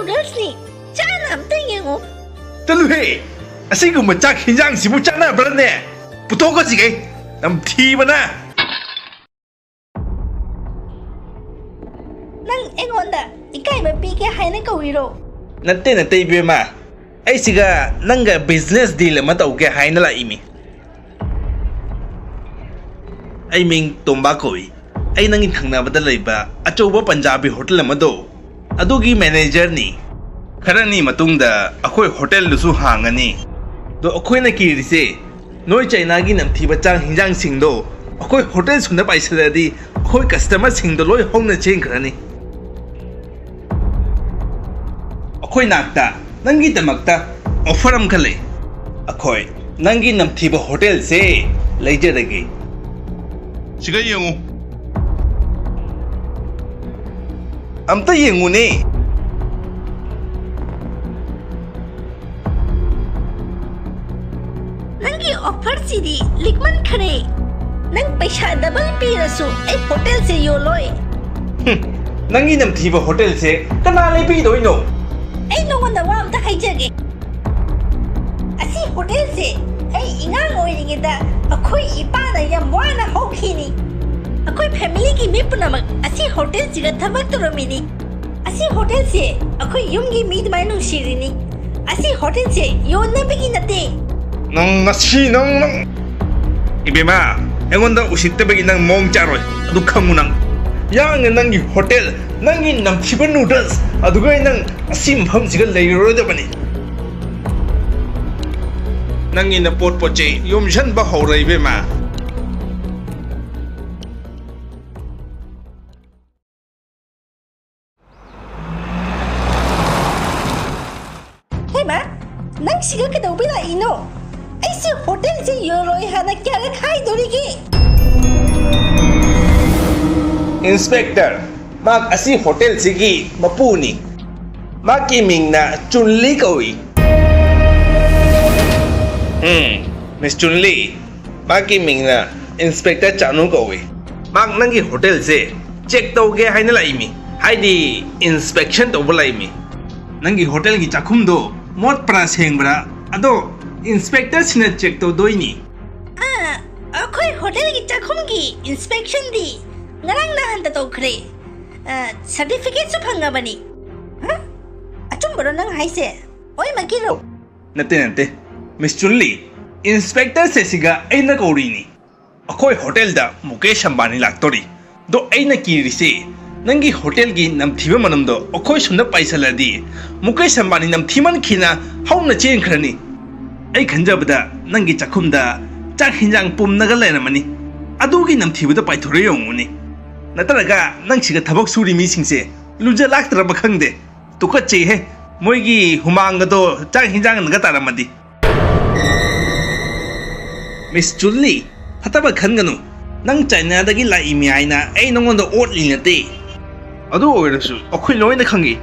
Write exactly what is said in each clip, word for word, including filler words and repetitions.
ꯅꯨꯗꯜꯁꯅꯤ꯫ ꯆꯥꯅ ꯑꯝꯇ ꯌꯦꯡꯉꯨ꯫ ꯆꯠꯂꯨꯍꯦ! ꯑꯁꯤꯒꯨꯝꯕ ꯆꯥꯛ ꯍꯤꯟꯖꯥꯡꯁꯤꯕꯨ ꯆꯥꯅꯕ꯭ꯔꯅꯦ? ꯄꯨꯊꯣꯛꯈꯣꯁꯤꯒꯩ! ꯅꯝꯊꯤꯕꯅ! ꯅꯪ ꯑꯩꯉꯣꯟꯗ ꯏꯀꯥꯏꯕ ꯄꯤꯒꯦ ꯍꯥꯏꯅ ꯀꯧꯔꯤꯔꯣ? ꯅꯠꯇꯦ, ꯅꯠꯇꯦ, ꯏꯕꯦꯝꯃ꯫ ꯑꯩꯁꯤꯒ ꯅꯪꯒ business deal ꯑꯃ ꯇꯧꯒꯦ ꯍꯥꯏꯅ ꯂꯥꯛꯏꯃꯤ꯫ ꯑꯩ ꯃꯤꯡ ꯇꯣꯝꯕ ꯀꯧꯏ꯫ ꯑꯩ ꯅꯪꯒꯤ ꯊꯪꯅꯕꯗ ꯂꯩꯕ ꯑꯆꯧꯕ ꯄꯟꯖꯥꯕꯤ ꯍꯣꯇꯦꯜ ꯑꯃꯗꯣ, ꯑꯗꯨꯒꯤ ꯃꯦꯅꯦꯖꯔꯅꯤ꯫ ꯈꯔꯅꯤ ꯃꯇꯨꯡꯗ ꯑꯩꯈꯣꯏ ꯍꯣꯇꯦꯜꯗꯨꯁꯨ ꯍꯥꯡꯉꯅꯤ꯫ ꯑꯗꯣ ꯑꯩꯈꯣꯏꯅ ꯀꯤꯔꯤꯁꯦ, ꯅꯣꯏ ꯆꯥꯏꯅꯥꯒꯤ ꯅꯝꯊꯤꯕ ꯆꯥꯛ ꯍꯤꯟꯖꯥꯡꯁꯤꯡꯗꯣ ꯑꯩꯈꯣꯏ ꯍꯣꯇꯦꯜ ꯁꯨꯅ ꯄꯥꯏꯁꯤꯜꯂꯗꯤ ꯑꯩꯈꯣꯏ ꯀꯁꯇꯃꯔꯁꯤꯡꯗꯣ ꯂꯣꯏ ꯍꯧꯅ ꯆꯦꯟꯈ꯭ꯔꯅꯤ꯫ ꯑꯩꯈꯣꯏ ꯅꯥꯛꯇ ꯅꯪꯒꯤꯗꯃꯛꯇ ꯑꯣꯐꯔ ꯑꯃꯈꯛ ꯂꯩ꯫ ꯑꯩꯈꯣꯏ ꯅꯪꯒꯤ ꯅꯝꯊꯤꯕ ꯍꯣꯇꯦꯜꯁꯦ ꯂꯩꯖꯔꯒꯦ꯫ ꯁꯤꯒ ꯌꯦꯡꯉꯨ꯫ ꯑꯝꯇ ꯌꯦꯡꯉꯨꯅꯦ꯫ ꯅꯪꯒꯤ ꯑꯣꯐꯔꯁꯤꯗꯤ ꯂꯤꯛꯃꯟꯈ꯭ꯔꯦ꯫ ꯅꯪ ꯄꯩꯁꯥ ꯗꯕꯜ ꯄꯤꯔꯁꯨ ꯑꯩ ꯍꯣꯇꯦꯜꯁꯦ ꯌꯣꯜꯂꯣꯏ꯫ ꯍꯨꯝ, ꯅꯪꯒꯤ ꯅꯝꯊꯤꯕ ꯍꯣꯇꯦꯜꯁꯦ ꯀꯅꯥ ꯂꯩꯕꯤꯗꯣꯏꯅꯣ? ꯑꯩ ꯅꯉꯣꯟꯗ ꯋꯥ ꯑꯝꯇ ꯍꯥꯏꯖꯒꯦ꯫ ꯑꯁꯤ ꯍꯣꯇꯦꯜꯁꯦ ꯑꯩ ꯑꯉꯥꯡ ꯑꯣꯏꯔꯤꯉꯩꯗ ꯑꯩꯈꯣꯏ ꯏꯄꯥꯅ ꯌꯥꯝ ꯋꯥꯅ ꯍꯧꯈꯤꯅꯤ꯫ ꯑꯩꯈꯣꯏ ꯐꯦꯃꯤꯂꯤꯒꯤ ꯃꯤ ꯄꯨꯝꯅꯃꯛ ꯑꯁꯤ ꯍꯣꯇꯦꯜꯁꯤꯗ ꯊꯕꯛ ꯇꯧꯔꯝꯃꯤꯅꯤ꯫ ꯑꯁꯤ ꯍꯣꯇꯦꯜꯁꯦ ꯑꯩꯈꯣꯏ ꯌꯨꯝꯒꯤ ꯃꯤ ꯑꯗꯨꯃꯥꯏꯅ ꯅꯨꯡꯁꯤꯔꯤꯅꯤ꯫ ꯑꯁꯤ ꯍꯣꯇꯦꯜꯁꯦ ꯌꯣꯟꯅꯕꯒꯤ ꯅꯠꯇꯦ꯫ ꯅꯪ ꯉꯁꯤ ꯅꯪ, ꯅꯪ, ꯏꯕꯦꯝꯃ, ꯑꯩꯉꯣꯟꯗ ꯎꯁꯤꯠꯇꯕꯒꯤ ꯅꯪ ꯃꯑꯣꯡ ꯆꯥꯔꯣꯏ, ꯑꯗꯨ ꯈꯪꯉꯨ ꯅꯪ꯫ ꯌꯥꯡꯅ ꯅꯪꯒꯤ ꯍꯣꯇꯦꯜ, ꯅꯪꯒꯤ ꯅꯝꯊꯤꯕ ꯅꯨꯗꯜꯁ, ꯑꯗꯨꯒ ꯅꯪ ꯑꯁꯤ ꯃꯐꯝꯁꯤꯒ ꯂꯩꯔꯔꯣꯏꯗꯕꯅꯤ꯫ ꯅꯪꯒꯤ ꯅꯄꯣꯠ ꯄꯣꯠ ꯆꯩ ꯌꯣꯝꯁꯤꯟꯕ ꯍꯧꯔ, ꯏꯕꯦꯝꯃ꯫ ꯍꯦꯃꯥ, ꯅꯪ ꯁꯤꯒ ꯀꯩꯗꯧꯕ ꯂꯥꯛꯏꯅꯣ? ꯑꯩꯁꯦ ꯍꯣꯇꯦꯜꯁꯦ ꯌꯣꯜꯂꯣꯏ ꯍꯥꯏꯅ ꯀꯌꯥꯔꯛ ꯍꯥꯏꯗꯣꯔꯤꯒꯦ? ꯏꯟꯁꯄꯦꯛꯇꯔ, ꯃꯍꯥꯛ ꯑꯁꯤ ꯍꯣꯇꯦꯜꯁꯤꯒꯤ ꯃꯄꯨꯅꯤ꯫ ꯃꯍꯥꯛꯀꯤ ꯃꯤꯡꯅ ꯆꯨꯟꯂꯤ ꯀꯧꯏ꯫ ꯎꯝ, ꯃꯤꯁ ꯆꯨꯟꯂꯤ, ꯃꯍꯥꯛꯀꯤ ꯃꯤꯡꯅ ꯏꯟꯁꯄꯦꯛꯇꯔ ꯆꯥꯅꯨ ꯀꯧꯏ꯫ ꯃꯍꯥꯛ ꯅꯪꯒꯤ ꯍꯣꯇꯦꯜꯁꯦ ꯆꯦꯛ ꯇꯧꯒꯦ ꯍꯥꯏꯅ ꯂꯥꯛꯏꯃꯤ, ꯍꯥꯏꯗꯤ ꯏꯟꯁꯄꯦꯛꯁꯟ ꯇꯧꯕ ꯂꯥꯛꯏꯃꯤ꯫ ꯅꯪꯒꯤ ꯍꯣꯇꯦꯜꯒꯤ ꯆꯥꯛꯈꯨꯝꯗꯣ ꯃꯣꯠꯄ꯭ꯔꯥ ꯁꯦꯡꯕ꯭ꯔꯥ? ꯑꯗꯣ ꯏꯟꯁꯄꯦꯛꯇꯔꯁꯤꯅ ꯆꯦꯛ ꯇꯧꯗꯣꯏꯅꯤ꯫ ꯑꯥ, ꯑꯩꯈꯣꯏ ꯍꯣꯇꯦꯜꯒꯤ ꯆꯥꯛꯈꯨꯝꯒꯤ ꯏꯟꯁꯄꯦꯛꯁꯟꯗꯤ ꯉꯔꯥꯡ ꯅꯍꯥꯟꯗ ꯇꯧꯈ꯭ꯔꯦ꯫ ꯑꯥ, ꯁꯔꯇꯤꯐꯤꯀꯦꯠꯁꯨ ꯐꯪꯉꯕꯅꯤ꯫ ꯍꯥ? ꯑꯆꯨꯝꯕꯔꯣ ꯅꯪ ꯍꯥꯏꯁꯦ? ꯑꯣꯏꯃꯛꯀꯤꯔꯣ? ꯅꯠꯇꯦ, ꯅꯠꯇꯦ꯫ ꯃꯤꯁ ꯆꯨꯟꯂꯤ, ꯏꯟꯁꯄꯦꯛꯇꯔꯁꯦ ꯁꯤꯒ ꯑꯩꯅ ꯀꯧꯔꯤꯅꯤ꯫ ꯑꯩꯈꯣꯏ ꯍꯣꯇꯦꯜꯗ ꯃꯨꯀꯦꯁ ꯑꯝꯕꯥꯅꯤ ꯂꯥꯛꯇꯣꯔꯤ꯫ ꯑꯗꯣ ꯑꯩꯅ ꯀꯤꯔꯤꯁꯦ, ꯅꯪꯒꯤ ꯍꯣꯇꯦꯜꯒꯤ ꯅꯝꯊꯤꯕ ꯃꯅꯝꯗꯣ ꯑꯩꯈꯣꯏ ꯁꯣꯝꯗ ꯄꯥꯏꯁꯜꯂꯗꯤ ꯃꯨꯀꯦꯁ ꯑꯝꯕꯥꯅꯤ ꯅꯝꯊꯤꯃꯟꯈꯤꯅ ꯍꯧꯅ ꯆꯦꯟꯈ꯭ꯔꯅꯤ꯫ ꯑꯩ ꯈꯟꯖꯕꯗ ꯅꯪꯒꯤ ꯆꯥꯛꯈꯨꯝꯗ ꯆꯥꯛ ꯍꯤꯟꯖꯥꯡ ꯄꯨꯝꯅꯒ ꯂꯩꯔꯝꯃꯅꯤ꯫ ꯑꯗꯨꯒꯤ ꯅꯝꯊꯤꯕꯗ ꯄꯥꯏꯊꯣꯔꯛꯏ ꯑꯣꯏꯔꯝꯒꯅꯤ꯫ ꯅꯠꯇ꯭ꯔꯒ ꯅꯪ ꯁꯤꯒ ꯊꯕꯛ ꯁꯨꯔꯤ ꯃꯤꯁꯤꯡꯁꯦ ꯂꯨꯖ ꯂꯥꯛꯇ꯭ꯔꯕ ꯈꯪꯗꯦ꯫ ꯇꯨꯀꯠꯆꯩꯍꯦ, ꯃꯣꯏꯒꯤ ꯍꯨꯃꯥꯡꯒꯗꯣ ꯆꯥꯛ ꯍꯤꯟꯖꯥꯡꯗꯒ ꯇꯥꯔꯝꯃꯗꯤ꯫ ꯃꯤꯁ ꯆꯨꯟꯂꯤ, ꯐꯠꯇꯕ ꯈꯟꯒꯅꯨ꯫ ꯅꯪ ꯆꯥꯏꯅꯥꯗꯒꯤ ꯂꯥꯛꯏꯃꯤ ꯍꯥꯏꯅ ꯑꯩ ꯅꯉꯣꯟꯗ ꯑꯣꯠꯂꯤ ꯅꯠꯇꯦ꯫ ꯑꯗꯨ ꯑꯣꯏꯔꯁꯨ ꯑꯩꯈꯣꯏ ꯂꯣꯏꯅ ꯈꯪꯉꯤ,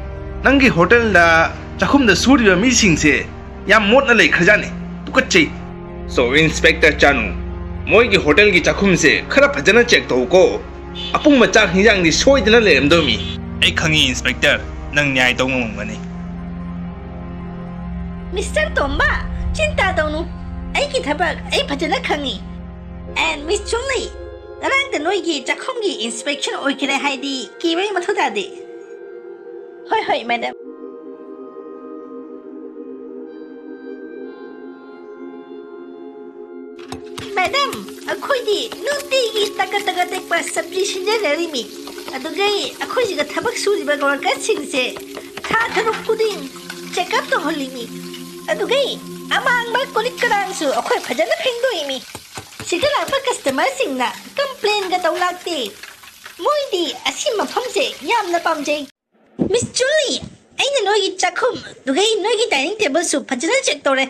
ꯅꯪꯒꯤ ꯍꯣꯇꯦꯜꯗ ꯆꯥꯛꯈꯨꯝꯗ ꯁꯨꯔꯤꯕ ꯃꯤꯁꯤꯡꯁꯦ ꯌꯥꯝ ꯃꯣꯠꯅ ꯂꯩꯈ꯭ꯔꯖꯥꯠꯅꯤ꯫ ꯇꯨꯀꯠꯆꯩ꯫ ꯁꯣ, ꯏꯟꯁꯄꯦꯛꯇꯔ ꯆꯥꯅꯨ, ꯃꯣꯏꯒꯤ ꯍꯣꯇꯦꯜꯒꯤ ꯆꯥꯛꯈꯨꯝꯁꯦ ꯈꯔ ꯐꯖꯅ ꯆꯦꯛ ꯇꯧꯀꯣ꯫ ꯑꯄꯨꯝꯕ ꯆꯥꯛ ꯍꯤꯟꯖꯥꯡꯗꯤ ꯁꯣꯏꯗꯅ ꯂꯩꯔꯝꯗꯣꯏꯃꯤ꯫ ꯑꯩ ꯈꯪꯉꯤ, ꯏꯟꯁꯄꯦꯛꯇꯔ, ꯅꯪ ꯅ꯭ꯌꯥꯏ ꯇꯧ ꯉꯝꯒꯅꯤ꯫ ꯃꯤꯁꯇꯔ ꯇꯣꯝꯕ, ꯆꯤꯟꯇꯥ ꯇꯧꯅꯨ꯫ ꯑꯩꯒꯤ ꯊꯕꯛ ꯑꯩ ꯐꯖꯅ ꯈꯪꯉꯤ꯫ ꯑꯦꯟ ꯃꯤꯁ ꯆꯨꯟꯂꯤ, ꯉꯔꯥꯡꯗ ꯅꯣꯏꯒꯤ ꯆꯥꯛꯈꯨꯝꯒꯤ ꯏꯟꯁꯄꯦꯛꯁꯟ ꯑꯣꯏꯈ꯭ꯔꯦ ꯍꯥꯏꯗꯤ ꯀꯤꯕꯒꯤ ꯃꯊꯧ ꯇꯥꯗꯦ꯫ ꯍꯣꯏ, ꯍꯣꯏ, ꯃꯦꯗꯝ꯫ ꯃꯦꯗꯝ, ꯑꯩꯈꯣꯏꯗꯤ ꯅꯨꯡꯇꯤꯒꯤ ꯇꯒꯠ ꯇꯒꯠ ꯇꯦꯛꯄ ꯁꯕꯖꯤ ꯁꯤꯟꯖꯟꯅꯔꯤꯃꯤ꯫ ꯑꯗꯨꯒꯩ ꯑꯩꯈꯣꯏꯁꯤꯒ ꯊꯕꯛ ꯁꯨꯔꯤꯕ ꯋꯥꯔꯀꯔꯁꯤꯡꯁꯦ ꯊꯥ ꯇꯔꯨꯛ ꯈꯨꯗꯤꯡ ꯆꯦꯛꯑꯞ ꯇꯧꯍꯜꯂꯤꯃꯤ꯫ ꯑꯗꯨꯒꯩ ꯑꯃꯥꯡꯕ ꯀꯣꯂꯤꯛ ꯀꯔꯥꯡꯁꯨ ꯑꯩꯈꯣꯏ ꯐꯖꯅ ꯐꯦꯡꯗꯣꯛꯏꯃꯤ꯫ ꯁꯤꯗ ꯂꯥꯛꯄ ꯀꯁꯇꯃꯔꯁꯤꯡꯅ ꯀꯝꯄ꯭ꯂꯦꯟꯒ ꯇꯧ ꯂꯥꯛꯇꯦ꯫ ꯃꯣꯏꯗꯤ ꯑꯁꯤ ꯃꯐꯝꯁꯦ ꯌꯥꯝꯅ ꯄꯥꯝꯖꯩ꯫ ꯃꯤꯁ ꯆꯨꯟꯂꯤ, ꯑꯩꯅ ꯅꯣꯏꯒꯤ ꯆꯥꯛꯈꯨꯝ, ꯑꯗꯨꯒꯩ ꯅꯣꯏꯒꯤ ꯗꯥꯏꯅꯤꯡ ꯇꯦꯕꯜꯁꯨ ꯐꯖꯅ ꯆꯦꯛ ꯇꯧꯔꯦ꯫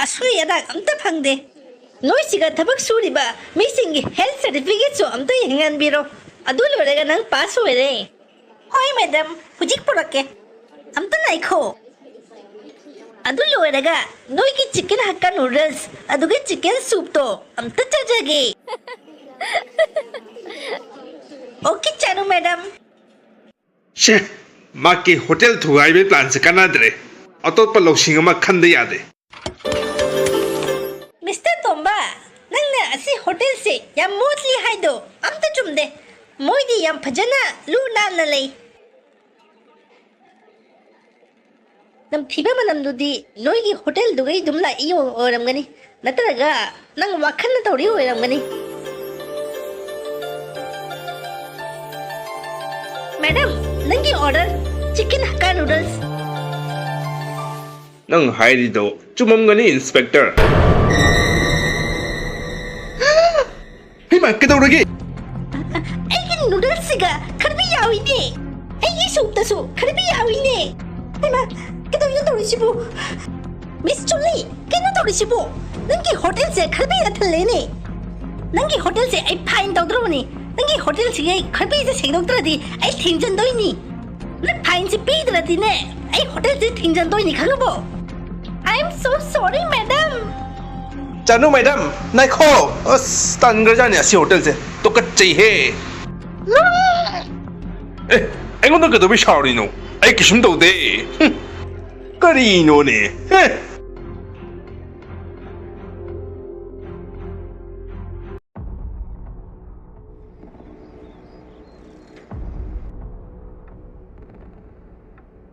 ꯑꯁꯣꯏ ꯑꯔꯥꯛ ꯑꯝꯇ ꯐꯪꯗꯦ꯫ ꯅꯣꯏꯁꯤꯒ ꯊꯕꯛ ꯁꯨꯔꯤꯕ ꯃꯤꯁꯤꯡꯒꯤ ꯍꯦꯜꯊ ꯁꯔꯇꯤꯐꯤꯀꯦꯠꯁꯨ ꯑꯝꯇ ꯌꯦꯡꯍꯟꯕꯤꯔꯣ꯫ ꯑꯗꯨ ꯂꯣꯏꯔꯒ ꯅꯪ ꯄꯥꯁ ꯑꯣꯏꯔꯦ꯫ ꯍꯣꯏ, ꯃꯦꯗꯝ, ꯍꯧꯖꯤꯛ ꯄꯨꯔꯛꯀꯦ꯫ ꯑꯝꯇ ꯉꯥꯏꯈꯣ꯫ ꯑꯗꯨ ꯂꯣꯏꯔꯒ ꯅꯣꯏꯒꯤ ꯆꯤꯀꯟ ꯍꯛꯀꯥ ꯅꯨꯗꯜꯁ, ꯑꯗꯨꯒ ꯆꯤꯀꯟ ꯁꯨꯞꯇꯣ ꯑꯝꯇ ꯆꯥꯖꯒꯦ꯫ Okay, Chanu, madam. ꯁꯦ, ꯃꯍꯥꯛꯀꯤ ꯍꯣꯇꯦꯜ ꯊꯨꯒꯥꯏꯕꯒꯤ ꯄ꯭ꯂꯥꯟꯁꯦ ꯀꯥꯟꯅꯗ꯭ꯔꯦ꯫ ꯑꯇꯣꯞꯄ ꯂꯧꯁꯤꯡ ꯑꯃ ꯈꯟꯗ ꯌꯥꯗꯦ꯫ ꯃꯤꯁꯇꯔ ꯇꯣꯝꯕ, ꯅꯪꯅ ꯑꯁꯤ ꯍꯣꯇꯦꯜꯁꯦ ꯌꯥꯝ ꯃꯣꯠꯂꯤ ꯍꯥꯏꯗꯣ ꯑꯝꯇ ꯆꯨꯝꯗꯦ꯫ ꯃꯣꯏꯗꯤ ꯌꯥꯝ ꯐꯖꯅ ꯂꯨ ꯅꯥꯟꯅ ꯂꯩ꯫ ꯅꯝꯊꯤꯕ ꯃꯅꯝꯗꯨꯗꯤ ꯅꯣꯏꯒꯤ ꯍꯣꯇꯦꯜꯗꯨꯒꯩ ꯑꯗꯨꯝ ꯂꯥꯛꯏ ꯑꯣꯏꯔꯝꯒꯅꯤ, ꯅꯠꯇ꯭ꯔꯒ ꯅꯪ ꯋꯥꯈꯜꯅ ꯇꯧꯔꯤ ꯑꯣꯏꯔꯝꯒꯅꯤ꯫ ꯃꯦꯗꯥꯝ, ꯅꯪꯒꯤ ꯑꯣꯔꯗꯔ, ꯆꯤꯀꯟ ꯍꯛꯀꯥ ꯅꯨꯗꯜꯁ꯫ ꯅꯪ ꯍꯥꯏꯔꯤꯗꯣ ꯆꯨꯝꯃꯝꯒꯅꯤ, ꯏꯟꯁꯄꯦꯛꯇꯔ꯫ ꯍꯩꯃꯥ, ꯀꯩꯗꯧꯔꯒꯦ? ꯑꯩꯒꯤ ꯅꯨꯗꯜꯁꯤꯒ ꯈꯔꯕꯤ ꯌꯥꯎꯏꯅꯦ꯫ ꯑꯩꯒꯤ ꯁꯨꯞꯇꯁꯨ ꯈꯔꯕꯤ ꯌꯥꯎꯏꯅꯦ꯫ ꯍꯩꯃꯥ, ꯀꯩꯗꯧꯔꯤꯅꯣ ꯇꯧꯔꯤꯁꯤꯕꯨ? ꯃꯤꯁ ꯆꯨꯂꯤ, ꯀꯩꯅꯣ ꯇꯧꯔꯤꯁꯤꯕꯨ? ꯅꯪꯒꯤ ꯍꯣꯇꯦꯜꯁꯦ ꯈꯔꯕꯤꯅ ꯊꯜꯂꯦꯅꯦ꯫ ꯅꯪꯒꯤ ꯍꯣꯇꯦꯜꯁꯦ ꯑꯩ ꯐꯥꯏꯟ ꯇꯧꯗ꯭ꯔꯕꯅꯤ꯫ ꯅꯪꯒꯤ ꯍꯣꯇꯦꯜꯁꯤꯒꯤ ꯈꯔꯕꯤꯁꯦ ꯁꯦꯡꯗꯣꯛꯇ꯭ꯔꯗꯤ ꯑꯩ ꯊꯤꯡꯖꯤꯟꯗꯣꯏꯅꯤ꯫ ꯅꯪ ꯐꯥꯏꯟꯁꯤ ꯄꯤꯗ꯭ꯔꯗꯤꯅꯦ, ꯑꯩ ꯍꯣꯇꯦꯜꯁꯤ ꯊꯤꯡꯖꯤꯟꯗꯣꯏꯅꯤ, ꯈꯪꯉꯕꯣ? I am so sorry, madam. ꯆꯥꯅꯨ, ꯃꯦꯗꯥꯝ, ꯉꯥꯏꯈꯣ꯫ ꯑꯁ, ꯇꯟꯈ꯭ꯔꯖꯥꯠꯅꯤ ꯑꯁꯤ ꯍꯣꯇꯦꯜꯁꯦ꯫ ꯇꯨꯀꯠꯆꯩꯍꯦ꯫ ꯑꯦ, ꯑꯩꯉꯣꯟꯗ ꯀꯩꯗꯧꯕꯩ ꯁꯥꯎꯔꯤꯅꯣ? ꯑꯩ ꯀꯩꯁꯨꯝ ꯇꯧꯗꯦ꯫ ꯍꯨꯝ, ꯀꯔꯤꯅꯣꯅꯦ? ꯑꯦ꯫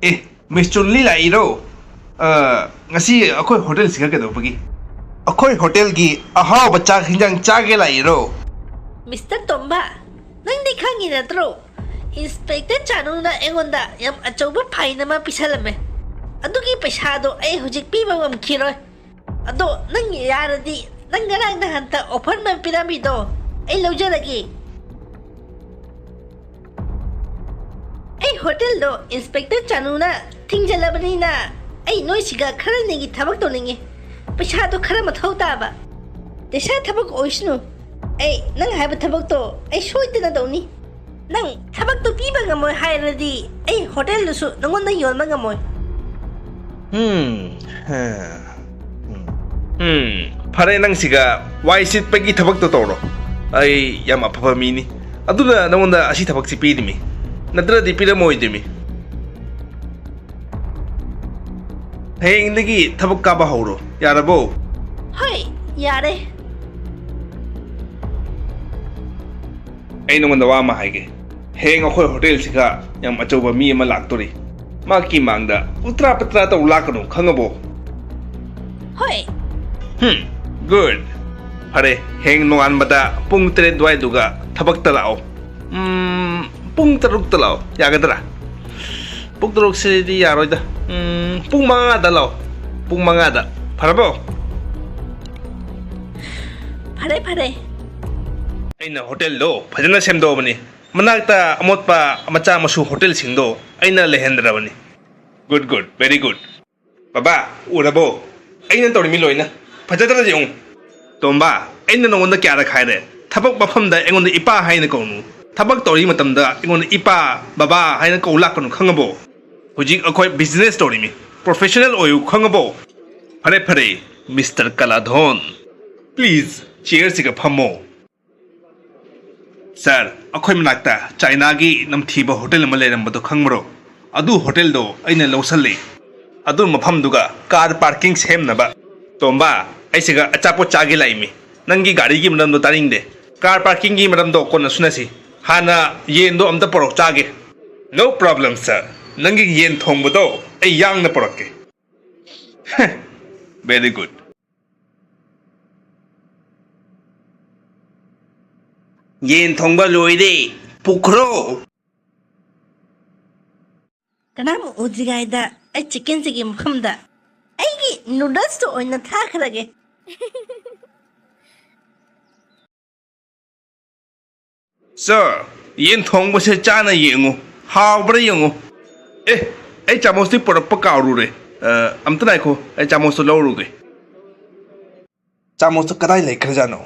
ꯑꯦ, ꯃꯤꯁ ꯆꯨꯟꯂꯤ ꯂꯥꯛꯏꯔꯣ? ꯑ, ꯉꯁꯤ ꯑꯩꯈꯣꯏ ꯍꯣꯇꯦꯜꯁꯤꯒ ꯀꯩꯗꯧꯕꯒꯤ? ꯑꯩꯈꯣꯏ ꯍꯣꯇꯦꯜꯒꯤ ꯑꯍꯥꯎꯕ ꯆꯥꯛ ꯍꯤꯟꯖꯥꯡ ꯆꯥꯒꯦ ꯂꯥꯛꯏꯔꯣ? ꯃꯤꯁꯇꯔ ꯇꯣꯝꯕ, ꯅꯪꯗꯤ ꯈꯪꯉꯤ ꯅꯠꯇ꯭ꯔꯣ? ꯏꯟꯁꯄꯦꯛꯇꯔ ꯆꯥꯅꯨꯅ ꯑꯩꯉꯣꯟꯗ ꯌꯥꯝ ꯑꯆꯧꯕ ꯐꯥꯏꯟ ꯑꯃ ꯄꯤꯁꯜꯂꯝꯃꯦ꯫ ꯑꯗꯨꯒꯤ ꯄꯩꯁꯥꯗꯣ ꯑꯩ ꯍꯧꯖꯤꯛ ꯄꯤꯕ ꯉꯝꯈꯤꯔꯣꯏ꯫ ꯑꯗꯣ ꯅꯪ ꯌꯥꯔꯗꯤ ꯅꯪ ꯉꯔꯥꯡ ꯅꯍꯥꯟꯇ ꯑꯣꯐꯔ ꯑꯃ ꯄꯤꯔꯝꯃꯤꯗꯣ ꯑꯩ ꯂꯧꯖꯔꯒꯦ꯫ ꯑꯩ ꯍꯣꯇꯦꯜꯗꯣ ꯏꯟꯁꯄꯦꯛꯇꯔ ꯆꯥꯅꯨꯅ ꯊꯤꯡꯖꯤꯜꯂꯕꯅꯤꯅ ꯑꯩ ꯅꯣꯏꯁꯤꯒ ꯈꯔ ꯅꯦꯒꯤ ꯊꯕꯛ ꯇꯧꯅꯤꯡꯉꯤ꯫ ꯄꯩꯁꯥꯗꯣ ꯈꯔ ꯃꯊꯧ ꯇꯥꯕ꯫ ꯄꯩꯁꯥ ꯊꯕꯛ ꯑꯣꯏꯁꯅꯨ꯫ ꯑꯩ ꯅꯪ ꯍꯥꯏꯕ ꯊꯕꯛꯇꯣ ꯑꯩ ꯁꯣꯏꯗꯅ ꯇꯧꯅꯤ꯫ ꯅꯪ ꯊꯕꯛꯇꯣ ꯄꯤꯕ ꯉꯝꯃꯣꯏ ꯍꯥꯏꯔꯗꯤ ꯑꯩ ꯍꯣꯇꯦꯜꯗꯨꯁꯨ ꯅꯪꯉꯣꯟꯗ ꯌꯣꯟꯕ ꯉꯝꯃꯣꯏ꯫ ꯎꯝ, ꯍꯦ, ꯎꯝ꯫ ꯎꯝ, ꯐꯔꯦ, ꯅꯪ ꯁꯤꯒ ꯋꯥꯏ ꯁꯤꯠꯄꯒꯤ ꯊꯕꯛꯇꯣ ꯇꯧꯔꯣ꯫ ꯑꯩ ꯌꯥꯝ ꯑꯐꯕ ꯃꯤꯅꯤ꯫ ꯑꯗꯨꯅ ꯅꯪꯉꯣꯟꯗ ꯑꯁꯤ ꯊꯕꯛꯁꯤ ꯄꯤꯔꯤꯃꯤ꯫ ꯅꯠꯇ꯭ꯔꯗꯤ ꯄꯤꯔꯝꯃꯣꯏꯗꯣꯏꯃꯤ꯫ ꯍꯌꯦꯡꯗꯒꯤ ꯊꯕꯛ ꯀꯥꯕ ꯍꯧꯔꯣ, ꯌꯥꯔꯕꯣ? ꯍꯣꯏ, ꯌꯥꯔꯦ꯫ ꯑꯩ ꯅꯉꯣꯟꯗ ꯋꯥ ꯑꯃ ꯍꯥꯏꯒꯦ꯫ ꯍꯌꯦꯡ ꯑꯩꯈꯣꯏ ꯍꯣꯇꯦꯜꯁꯤꯒ ꯌꯥꯝ ꯑꯆꯧꯕ ꯃꯤ ꯑꯃ ꯂꯥꯛꯇꯣꯔꯤ꯫ ꯃꯍꯥꯛꯀꯤ ꯃꯥꯡꯗ ꯎꯇ꯭ꯔꯥ ꯄꯇ꯭ꯔꯥ ꯇꯧ ꯂꯥꯛꯀꯅꯨ, ꯈꯪꯉꯕꯣ? ꯍꯣꯏ꯫ ꯍꯝ, good꯫ ꯐꯔꯦ, ꯍꯌꯦꯡ ꯅꯣꯡꯉꯥꯟꯕꯗ ꯄꯨꯡ ꯇꯔꯦꯠ ꯑꯗꯨꯋꯥꯏꯗꯨꯒ ꯊꯕꯛꯇ ꯂꯥꯛꯑꯣ꯫ ꯎꯝ, ꯄꯨꯡ ꯇꯔꯨꯛꯇ ꯂꯥꯛꯑꯣ, ꯌꯥꯒꯗ꯭ꯔꯥ? ꯄꯨꯡ ꯇꯔꯨꯛꯁꯤꯗꯤ ꯌꯥꯔꯣꯏꯗ꯫ ꯎꯝ, ꯄꯨꯡ ꯃꯉꯥꯗ ꯂꯥꯛꯑꯣ꯫ ꯄꯨꯡ ꯃꯉꯥꯗ꯫ ꯐꯔꯕꯣ? ꯐꯔꯦ, ꯐꯔꯦ꯫ ꯑꯩꯅ ꯍꯣꯇꯦꯜꯗꯣ ꯐꯖꯅ ꯁꯦꯝꯗꯣꯛꯑꯕꯅꯤ꯫ ꯃꯅꯥꯛꯇ ꯑꯃꯣꯠꯄ ꯃꯆꯥ ꯃꯁꯨ ꯍꯣꯇꯦꯜꯁꯤꯡꯗꯣ ꯑꯩꯅ ꯂꯩꯍꯟꯗ꯭ꯔꯕꯅꯤ꯫ Good, good, very good꯫ ꯕꯕꯥ, ꯎꯔꯕꯣ? ꯑꯩꯅ ꯇꯧꯔꯤꯃꯤ ꯂꯣꯏꯅ꯫ ꯐꯖꯗ꯭ꯔ ꯌꯦꯡꯉꯨ꯫ ꯇꯣꯝꯕ, ꯑꯩꯅ ꯅꯉꯣꯟꯗ ꯀꯌꯥꯔꯛ ꯍꯥꯏꯔꯦ? ꯊꯕꯛ ꯃꯐꯝꯗ ꯑꯩꯉꯣꯟꯗ ꯏꯄꯥ ꯍꯥꯏꯅ ꯀꯧꯅꯨ꯫ ꯊꯕꯛ ꯇꯧꯔꯤ ꯃꯇꯝꯗ ꯑꯩꯉꯣꯟꯗ ꯏꯄꯥ, ꯕꯕꯥ ꯍꯥꯏꯅ ꯀꯧ ꯂꯥꯛꯀꯅꯨ, ꯈꯪꯉꯕꯣ? ꯍꯧꯖꯤꯛ ꯑꯩꯈꯣꯏ business ꯇꯧꯔꯤꯃꯤ꯫ Professional ꯑꯣꯏꯌꯨ, ꯈꯪꯉꯕꯣ? ꯐꯔꯦ, ꯐꯔꯦ, ꯃꯤꯁꯇꯔ ꯀꯂꯥꯙꯣꯟ꯫ Please, chairꯁꯤꯒ ꯐꯝꯃꯣ꯫ ꯁꯥꯔ, ꯑꯩꯈꯣꯏ ꯃꯅꯥꯛꯇ ꯆꯥꯏꯅꯥꯒꯤ ꯅꯝꯊꯤꯕ ꯍꯣꯇꯦꯜ ꯑꯃ ꯂꯩꯔꯝꯕꯗꯣ ꯈꯪꯕ꯭ꯔꯣ? ꯑꯗꯨ ꯍꯣꯇꯦꯜꯗꯣ ꯑꯩꯅ ꯂꯧꯁꯜꯂꯤ꯫ ꯑꯗꯨ ꯃꯐꯝꯗꯨꯒ car parking ꯁꯦꯝꯅꯕ꯫ ꯇꯣꯝꯕ, ꯑꯩꯁꯤꯒ ꯑꯆꯥꯄꯣꯠ ꯆꯥꯒꯦ ꯂꯥꯛꯏꯃꯤ꯫ ꯅꯪꯒꯤ ꯒꯥꯔꯤꯒꯤ ꯃꯔꯝꯗꯣ ꯇꯥꯅꯤꯡꯗꯦ꯫ Car parkingꯒꯤ ꯃꯔꯝꯗꯣ ꯀꯣꯟꯅ ꯁꯨꯅꯁꯤ꯫ ꯍꯥꯟꯅ ꯌꯦꯟꯗꯣ ꯑꯝꯇ ꯄꯨꯔꯛ ꯆꯥꯒꯦ꯫ No problem, sir꯫ ꯅꯪꯒꯤ ꯌꯦꯟ ꯊꯣꯡꯕꯗꯣ ꯑꯩ ꯌꯥꯡꯅ ꯄꯨꯔꯛꯀꯦ꯫ Very good꯫ ꯌꯦꯟ ꯊꯣꯡꯕ ꯂꯣꯏꯔꯦ, ꯄꯨꯈ꯭ꯔꯣ꯫ ꯀꯅꯥꯝ ꯎꯗ꯭ꯔꯤꯉꯩꯗ ꯑꯩ chickenꯁꯤꯒꯤ ꯃꯐꯝꯗ ꯑꯩꯒꯤ noodlesꯇꯣ ꯑꯣꯏꯅ ꯊꯥꯈ꯭ꯔꯒꯦ꯫ Sir, ꯌꯦꯟ ꯊꯣꯡꯕꯁꯦ ꯆꯥꯅ ꯌꯦꯡꯉꯨ, ꯍꯥꯎꯕ꯭ꯔꯥ ꯌꯦꯡꯉꯨ꯫ ꯑꯦ, ꯑꯩ ꯆꯥꯃꯁꯇꯤ ꯄꯨꯔꯛꯄ ꯀꯥꯎꯔꯨꯔꯦ꯫ ꯑ, ꯑꯝꯇ ꯉꯥꯏꯈꯣ, ꯑꯩ ꯆꯥꯃꯁꯇꯣ ꯂꯧꯔꯨꯒꯦ꯫ ꯆꯥꯃꯁꯇꯣ ꯀꯗꯥꯏ ꯂꯩꯈ꯭ꯔꯖꯥꯠꯅꯣ?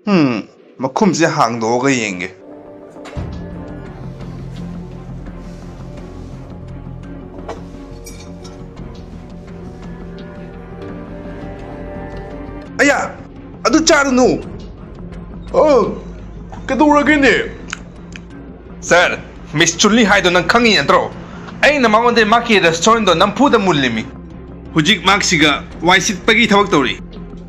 ꯍꯝ, ꯃꯈꯨꯝꯁꯦ ꯍꯥꯡꯗꯣꯛꯑꯒ ꯌꯦꯡꯒꯦ꯫ ꯑꯌꯥ! ꯑꯗꯨ ꯆꯥꯔꯨꯅꯨ! ꯑ, ꯀꯩꯗꯧꯔꯒꯦꯅꯦ? Sir, Miss ꯆꯨꯂꯤ ꯍꯥꯏꯗꯣ ꯅꯪ ꯈꯪꯉꯤ ꯅꯠꯇ꯭ꯔꯣ? ꯑꯩꯅ ꯃꯉꯣꯟꯗ ꯃꯍꯥꯛꯀꯤ restaurantꯗꯣ ꯅꯝꯐꯨꯗ ꯃꯨꯜꯂꯤꯃꯤ꯫ ꯍꯧꯖꯤꯛ ꯃꯍꯥꯛꯁꯤꯒ ꯋꯥꯏ ꯁꯤꯠꯄꯒꯤ ꯊꯕꯛ ꯇꯧꯔꯤ꯫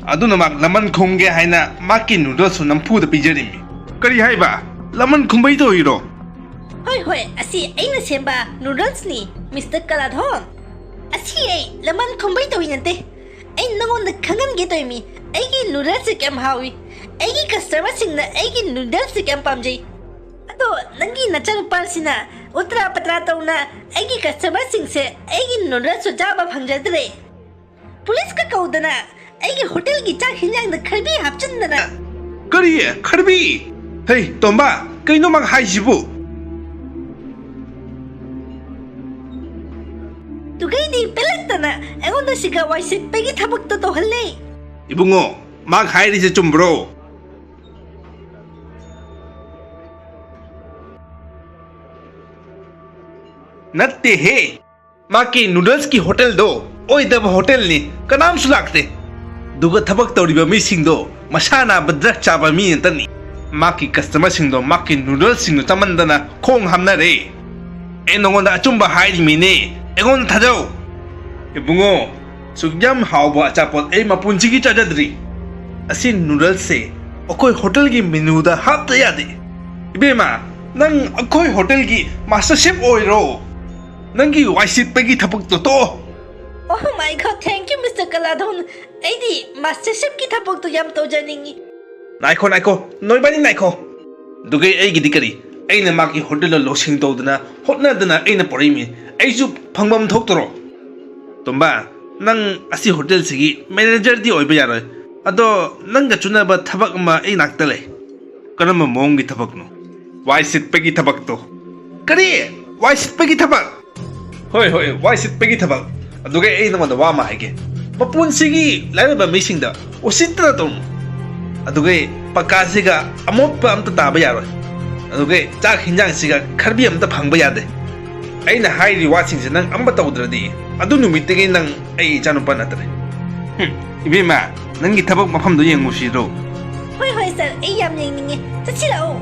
ꯑꯗꯨꯅ ꯃꯍꯥꯛ ꯂꯃꯟ ꯈꯨꯝꯒꯦ ꯍꯥꯏꯅ ꯃꯍꯥꯛꯀꯤ noodlesꯁꯨ ꯅꯝꯐꯨꯗ ꯄꯤꯖꯔꯤꯃꯤ꯫ ꯀꯔꯤ ꯍꯥꯏꯕ? ꯂꯃꯟ ꯈꯨꯝꯕꯩ ꯇꯧꯔꯤꯔꯣ? ꯍꯣꯏ, ꯍꯣꯏ, ꯑꯁꯤ ꯑꯩꯅ ꯁꯦꯝꯕ noodlesꯅꯤ, Mister Kaladhon꯫ ꯑꯁꯤ ꯑꯩ ꯂꯃꯟ ꯈꯨꯝꯕꯩ ꯇꯧꯔꯤ ꯅꯠꯇꯦ꯫ ꯑꯩ ꯅꯉꯣꯟꯗ ꯈꯪꯍꯟꯒꯦ ꯇꯧꯔꯤꯃꯤ, ꯑꯩꯒꯤ noodlesꯁꯦ ꯀꯌꯥꯝ ꯍꯥꯎꯏ, ꯑꯩꯒꯤ customerꯁꯤꯡꯅ ꯑꯩꯒꯤ noodlesꯁꯦ ꯀꯌꯥꯝ ꯄꯥꯝꯖꯩ꯫ ꯑꯗꯣ ꯅꯪꯒꯤ ꯅꯆꯥꯅꯨꯄꯥꯁꯤꯅ ꯎꯇ꯭ꯔꯥ ꯄꯇ꯭ꯔꯥ ꯇꯧꯅ ꯑꯩꯒꯤ customerꯁꯤꯡꯁꯦ ꯑꯩꯒꯤ noodlesꯁꯨ ꯆꯥꯕ ꯐꯪꯖꯗ꯭ꯔꯦ꯫ Policeꯀ ꯀꯧꯗꯅ ꯑꯩꯒꯤ hotelꯒꯤ ꯆꯥꯛ ꯍꯤꯟꯖꯥꯡꯗ ꯈꯔꯕꯤ ꯍꯥꯞꯆꯤꯟꯗꯅ꯫ ꯀꯔꯤ? ꯈꯔꯕꯤ? ꯍꯩ, ꯇꯣꯝꯕ, ꯀꯩꯅꯣ ꯃꯥ ꯍꯥꯏꯁꯤꯕꯨ? ꯇꯨꯒꯩꯗꯤ ꯄꯦꯜꯂꯛꯇꯅ ꯑꯩꯉꯣꯟꯗ ꯁꯤꯒ ꯋꯥꯏ ꯁꯤꯠꯄꯒꯤ ꯊꯕꯛꯇꯣ ꯇꯧꯍꯜꯂꯦ꯫ ꯏꯕꯨꯡꯉꯣ, ꯃꯥ ꯍꯥꯏꯔꯤꯁꯦ ꯆꯨꯝꯕ꯭ꯔꯣ? ꯅꯠꯇꯦꯍꯦ, ꯃꯍꯥꯛꯀꯤ noodlesꯀꯤ hotelꯗꯣ ꯑꯣꯏꯗꯕ hotelꯅꯤ, ꯀꯅꯥꯝꯁꯨ ꯂꯥꯛꯇꯦ꯫ ꯑꯗꯨꯒ ꯊꯕꯛ ꯇꯧꯔꯤꯕ ꯃꯤꯁꯤꯡꯗꯣ ꯃꯁꯥ ꯅꯥꯕ drug ꯆꯥꯕ ꯃꯤ ꯉꯥꯛꯇꯅꯤ꯫ ꯃꯍꯥꯛꯀꯤ customerꯁꯤꯡꯗꯣ ꯃꯍꯥꯛꯀꯤ noodlesꯁꯤꯡꯗꯣ ꯆꯥꯃꯟꯗꯅ ꯈꯣꯡ ꯍꯥꯝꯅꯔꯦ꯫ ꯑꯩ ꯅꯉꯣꯟꯗ ꯑꯆꯨꯝꯕ ꯍꯥꯏꯔꯤꯃꯤꯅꯦ, ꯑꯩꯉꯣꯟꯗ ꯊꯥꯖꯧ꯫ ꯏꯕꯨꯡꯉꯣ, ꯁꯨꯛ ꯌꯥꯝ ꯍꯥꯎꯕ ꯑꯆꯥꯄꯣꯠ ꯑꯩ ꯃꯄꯨꯟꯁꯤꯒꯤ ꯆꯥꯖꯗ꯭ꯔꯤ꯫ ꯑꯁꯤ noodlesꯁꯦ ꯑꯩꯈꯣꯏ hotelꯒꯤ menuꯗ ꯍꯥꯞꯇ ꯌꯥꯗꯦ꯫ ꯏꯕꯦꯝꯃ, ꯅꯪ ꯑꯩꯈꯣꯏ hotelꯒꯤ master chef ꯑꯣꯏꯔꯣ꯫ ꯅꯪꯒꯤ ꯋꯥꯏ ꯁꯤꯠꯄꯒꯤ ꯊꯕꯛꯇꯣ ꯇꯣꯛꯑꯣ꯫ Oh my God, thank you, Mister Kaladhon꯫ ꯑꯩꯗꯤ master chefꯀꯤ ꯊꯕꯛꯇꯣ ꯌꯥꯝ ꯇꯧꯖꯅꯤꯡꯉꯤ꯫ ꯉꯥꯏꯈꯣ, ꯉꯥꯏꯈꯣ, ꯅꯣꯏꯕꯥꯅꯤ ꯉꯥꯏꯈꯣ꯫ ꯑꯗꯨꯒ ꯑꯩꯒꯤꯗꯤ ꯀꯔꯤ? ꯑꯩꯅ ꯃꯍꯥꯛꯀꯤ hotelꯗ ꯂꯧꯁꯤꯡ ꯇꯧꯗꯅ ꯍꯣꯠꯅꯗꯅ ꯑꯩꯅ ꯄꯨꯔꯛꯏꯃꯤ꯫ ꯑꯩꯁꯨ ꯐꯪꯐꯝ ꯊꯣꯛꯇꯔꯣ? ꯇꯣꯝꯕ, ꯅꯪ ꯑꯁꯤ hotelꯁꯤꯒꯤ managerꯗꯤ ꯑꯣꯏꯕ ꯌꯥꯔꯣꯏ꯫ ꯑꯗꯣ ꯅꯪꯒ ꯆꯨꯅꯕ ꯊꯕꯛ ꯑꯃ ꯑꯩ ꯅꯥꯛꯇ ꯂꯩ꯫ ꯀꯔꯝꯕ ꯃꯑꯣꯡꯒꯤ ꯊꯕꯛꯅꯣ? ꯋꯥꯏ ꯁꯤꯠꯄꯒꯤ ꯊꯕꯛꯇꯣ꯫ ꯀꯔꯤ? ꯋꯥꯏ ꯁꯤꯠꯄꯒꯤ ꯊꯕꯛ? ꯍꯣꯏ, ꯍꯣꯏ, ꯋꯥꯏ ꯁꯤꯠꯄꯒꯤ ꯊꯕꯛ꯫ ꯑꯗꯨꯒ ꯑꯩ ꯅꯉꯣꯟꯗ ꯋꯥ ꯑꯃ ꯍꯥꯏꯒꯦ꯫ ꯃꯄꯨꯟꯁꯤꯒꯤ ꯂꯥꯏꯔꯕ ꯃꯤꯁꯤꯡꯗ ꯎꯁꯤꯠꯇꯅ ꯇꯧꯅꯨ꯫ ꯑꯗꯨꯒ ꯄꯀꯥꯁꯤꯒ ꯑꯃꯣꯠꯄ ꯑꯝꯇ ꯇꯥꯕ ꯌꯥꯔꯣꯏ꯫ ꯑꯗꯨꯒ ꯆꯥꯛ ꯍꯤꯟꯖꯥꯡꯁꯤꯒ ꯈꯔꯕꯤ ꯑꯝꯇ ꯐꯪꯕ ꯌꯥꯗꯦ꯫ ꯑꯩꯅ ꯍꯥꯏꯔꯤ ꯋꯥꯁꯤꯡꯁꯦ ꯅꯪ ꯑꯝꯕ ꯇꯧꯗ꯭ꯔꯗꯤ ꯑꯗꯨ ꯅꯨꯃꯤꯠꯇꯒꯤ ꯅꯪ ꯑꯩ ꯏꯆꯥꯅꯨꯄꯥ ꯅꯠꯇ꯭ꯔꯦ꯫ ꯍꯨꯝ, ꯏꯕꯦꯝꯃ, ꯅꯪꯒꯤ ꯊꯕꯛ ꯃꯐꯝꯗꯣ ꯌꯦꯡꯉꯨꯁꯤꯔꯣ? ꯍꯣꯏ, ꯍꯣꯏ, sir, ꯑꯩ ꯌꯥꯝ ꯌꯦꯡꯅꯤꯡꯉꯦ꯫ ꯆꯠꯁꯤ ꯂꯥꯛꯑꯣ꯫